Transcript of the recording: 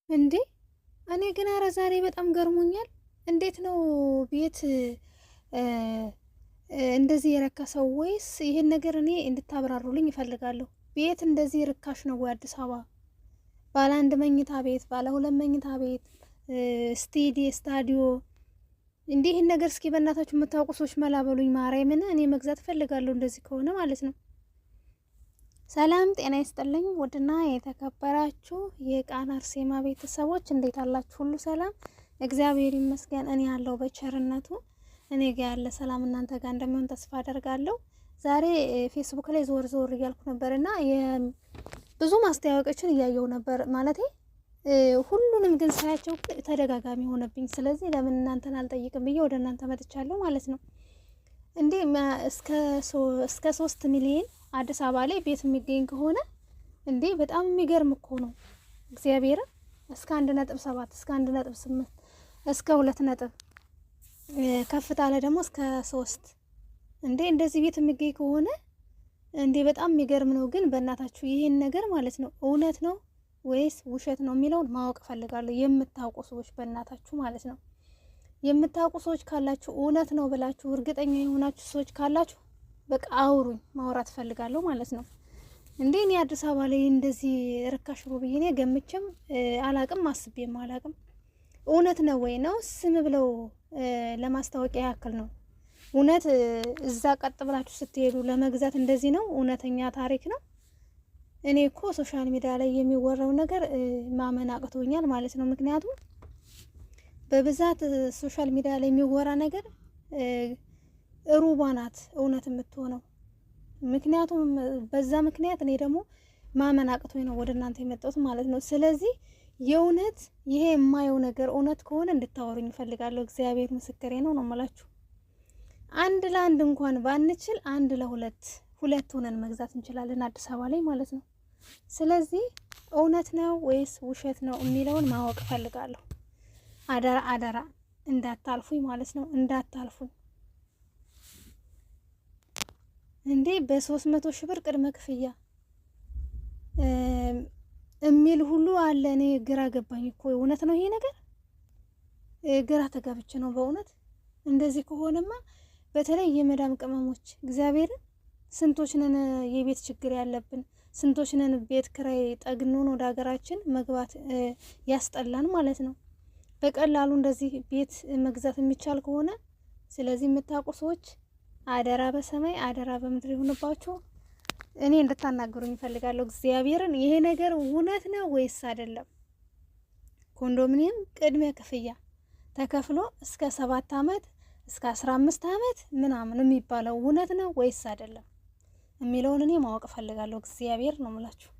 እንዴ፣ እኔ ግን ኧረ ዛሬ በጣም ገርሞኛል። እንዴት ነው ቤት እንደዚህ የረከሰው? ወይስ ይሄን ነገር እኔ እንድታብራሩልኝ እፈልጋለሁ። ቤት እንደዚህ ርካሽ ነው ወይ? አዲስ አበባ ባለ አንድ መኝታ ቤት፣ ባለ ሁለት መኝታ ቤት፣ ስታዲዮ እንዲህ ይህን ነገር እስኪ በእናታችሁ የምታውቁ ሰዎች መላ በሉኝ። ማርያምን እኔ መግዛት እፈልጋለሁ እንደዚህ ከሆነ ማለት ነው። ሰላም ጤና ይስጥልኝ። ውድና የተከበራችሁ የቃና አርሴማ ቤተሰቦች እንዴት አላችሁ? ሁሉ ሰላም፣ እግዚአብሔር ይመስገን። እኔ ያለው በቸርነቱ እኔ ጋ ያለ ሰላም እናንተ ጋር እንደሚሆን ተስፋ አደርጋለሁ። ዛሬ ፌስቡክ ላይ ዞር ዞር እያልኩ ነበርና ብዙ ማስታወቂያዎችን እያየው ነበር፣ ማለቴ ሁሉንም ግን ሳያቸው ተደጋጋሚ ሆነብኝ። ስለዚህ ለምን እናንተን አልጠይቅም ብዬ ወደ እናንተ መጥቻለሁ ማለት ነው። እንዴ፣ እስከ 3 ሚሊዮን አዲስ አበባ ላይ ቤት የሚገኝ ከሆነ እንዴ በጣም የሚገርም እኮ ነው። እግዚአብሔርን እስከ 1.7፣ እስከ 1.8፣ እስከ 2 ነጥብ ከፍታ ላይ ደግሞ እስከ 3፣ እንዴ እንደዚህ ቤት የሚገኝ ከሆነ እንዴ በጣም የሚገርም ነው። ግን በእናታችሁ ይህን ነገር ማለት ነው እውነት ነው ወይስ ውሸት ነው የሚለውን ማወቅ እፈልጋለሁ። የምታውቁ ሰዎች በእናታችሁ ማለት ነው የምታውቁ ሰዎች ካላችሁ፣ እውነት ነው ብላችሁ እርግጠኛ የሆናችሁ ሰዎች ካላችሁ በቃ አውሩኝ፣ ማውራት እፈልጋለሁ ማለት ነው። እንዴ፣ እኔ አዲስ አበባ ላይ እንደዚህ ርካሽ ነው ብዬ እኔ ገምቼም አላቅም፣ አስቤም አላቅም። እውነት ነው ወይ ነው ስም ብለው ለማስታወቂያ ያክል ነው? እውነት እዛ ቀጥ ብላችሁ ስትሄዱ ለመግዛት እንደዚህ ነው? እውነተኛ ታሪክ ነው? እኔ እኮ social media ላይ የሚወራው ነገር ማመን አቅቶኛል ማለት ነው። ምክንያቱም በብዛት social media ላይ የሚወራ ነገር ሩቧ ናት እውነት የምትሆነው። ምክንያቱም በዛ ምክንያት እኔ ደግሞ ማመን አቅቶኝ ነው ወደ እናንተ የመጣሁት ማለት ነው። ስለዚህ የእውነት ይሄ የማየው ነገር እውነት ከሆነ እንድታወሩኝ እፈልጋለሁ። እግዚአብሔር ምስክሬ ነው ነው የምላችሁ። አንድ ለአንድ እንኳን ባንችል አንድ ለሁለት፣ ሁለት ሆነን መግዛት እንችላለን አዲስ አበባ ላይ ማለት ነው። ስለዚህ እውነት ነው ወይስ ውሸት ነው የሚለውን ማወቅ እፈልጋለሁ። አደራ አደራ እንዳታልፉኝ ማለት ነው፣ እንዳታልፉኝ። እንዴ፣ በ300 ሺህ ብር ቅድመ ክፍያ የሚል ሁሉ አለ። እኔ ግራ ገባኝ እኮ፣ እውነት ነው ይሄ ነገር? ግራ ተጋብቼ ነው በእውነት። እንደዚህ ከሆነማ በተለይ የመዳም ቅመሞች እግዚአብሔርን ስንቶች ነን የቤት ችግር ያለብን፣ ስንቶች ነን ቤት ክራይ ጠግኖን ወደ ሀገራችን መግባት ያስጠላን ማለት ነው። በቀላሉ እንደዚህ ቤት መግዛት የሚቻል ከሆነ፣ ስለዚህ የምታውቁ ሰዎች አደራ በሰማይ አደራ በምድር ይሁንባችሁ። እኔ እንድታናግሩኝ እፈልጋለሁ። እግዚአብሔርን ይሄ ነገር እውነት ነው ወይስ አይደለም? ኮንዶሚኒየም ቅድሚያ ክፍያ ተከፍሎ እስከ 7 አመት፣ እስከ 15 አመት ምናምን የሚባለው እውነት ነው ወይስ አይደለም የሚለውን እኔ ማወቅ እፈልጋለሁ። እግዚአብሔር ነው የምላችሁ።